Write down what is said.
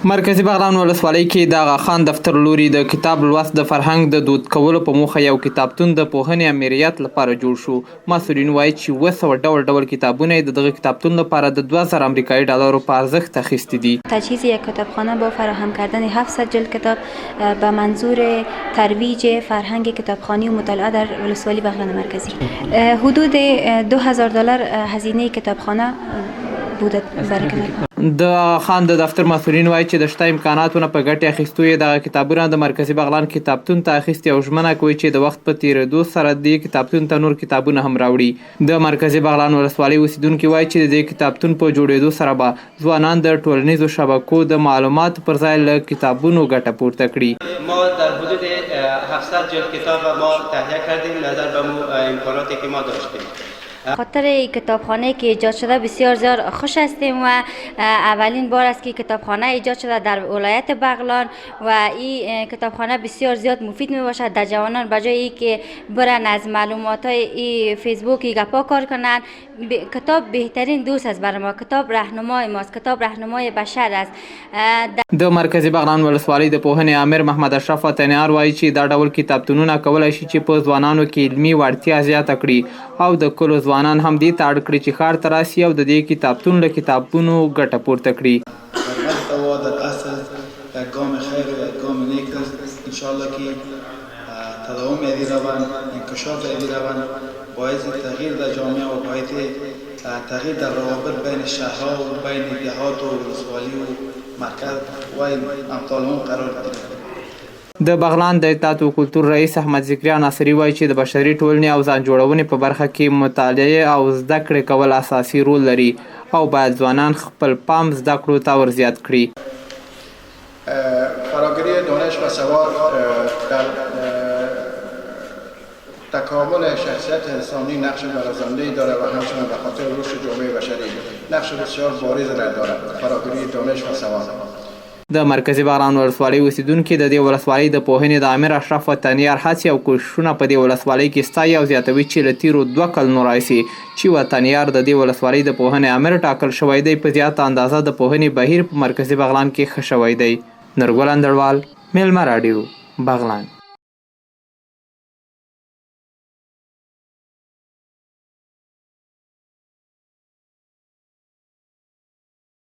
مرکزي بغلان ولسوالۍ کې د آغاخان دفتر لوري د کتاب لوست د فرهنګ د دود کولو په موخه یو کتابتون د پوهنې امریت لپاره جوړ شو. مسؤلین وايي چې 700 ډول ډول کتابونه یې د دغه کتابتون لپاره د 2000 امریکایي ډالرو په ارزښت اخیستي دي. تجهیز یک کتابخانه با فراهم کردن 700 جلد کتاب به منظور ترویج فرهنگ کتابخوانی و مطالعه در ولسوالی بغلان مرکزی حدود 2000 دلار هزینه کتابخانه بوده برای کتابخانه. د آغاخان د دفتر مسؤلین وايي چې د شته امکاناتو نه په ګټې اخیستو یې دغه کتابونه د مرکزي بغلان کتابتون ته اخیستي او ژمنه کوي چې د وخت په تېرېدو سره دې کتابتون ته نور کتابونه هم راوړي. د مرکزي بغلان ولسوالۍ اوسېدونکي وايي چې د دې کتابتون په جوړېدو سره به ځوانان د ټولنیزو شبکو د معلوماتو پر ځای له کتابونو ګټه پورته کړي. ما در حدود 700 جلد کتاب ما تهیه کردیم نظر به مو امکاناتی که ما داشتیم. خاطر کتابخانه که ایجاد شده بسیار زیاد خوش هستیم و اولین بار است که کتابخانه ایجاد شده در ولایت بغلان و این کتابخانه بسیار زیاد مفید می باشد در جوانان. بجای ای که برن از معلومات های ای فیسبوک ای گپا کار کنن، کتاب بهترین دوست است برای ما، کتاب رهنمای ماست، کتاب رهنمای بشر است. د مرکزي بغلان ولسوالۍ د پوهنې آمر محمد اشرف وطنیار وايي چې دا ډول کتابتونونه کولای شي چې په ځوانانو کې علمي وړتیا زیاته کړي او د کلو ځوانان هم دې ته اړ کړي چې ښار ته راسي او د دې کتابتون له کتابونو ګټه پورته کړي. در در اصل یک گام خیر و یک گام نیک است. انشاءالله که تداوم ازی روند، انکشاف ازی روند باعث تغییر در جامعه و باعث تغییر در روابط بین شهرها و بین دهات و ولسوالی و مرکز و امثال هم قرار گیرد. د بغلان د اطلاعات و کلتور رئیس احمد ذکریا ناصري وايي چې د بشري ټولنې او ځان جوړونې په برخه کې مطالعې او زده کړې کول اساسي رول لري او باید ځوانان خپل پام زده کړو ته ورزیات کړي. فراگیری دانش و سواد در تکامل شخصیت انسانی نقش برازنده‌ای داره و همچنین به خاطر رشد جامعه بشری نقش بسیار بارز را دارد فراگیری دانش و سواد. د مرکزي بغلان ولسوالۍ اوسېدونکي د دې ولسوالۍ د پوهنې د آمر اشرف وطنیار هڅې او کوښښونه په دې ولسوالۍ کې ستایي او زیاتوي چې له تېرو 2 کلونو راهیسې چې وطنیار د دې ولسوالۍ د پوهنې آمر ټاکل شوی دی، په زیاته اندازه د پوهنې بهیر په مرکزي بغلان کې ښه شوی دی. نورګل اندړوال، مېلمه راډیو، بغلان.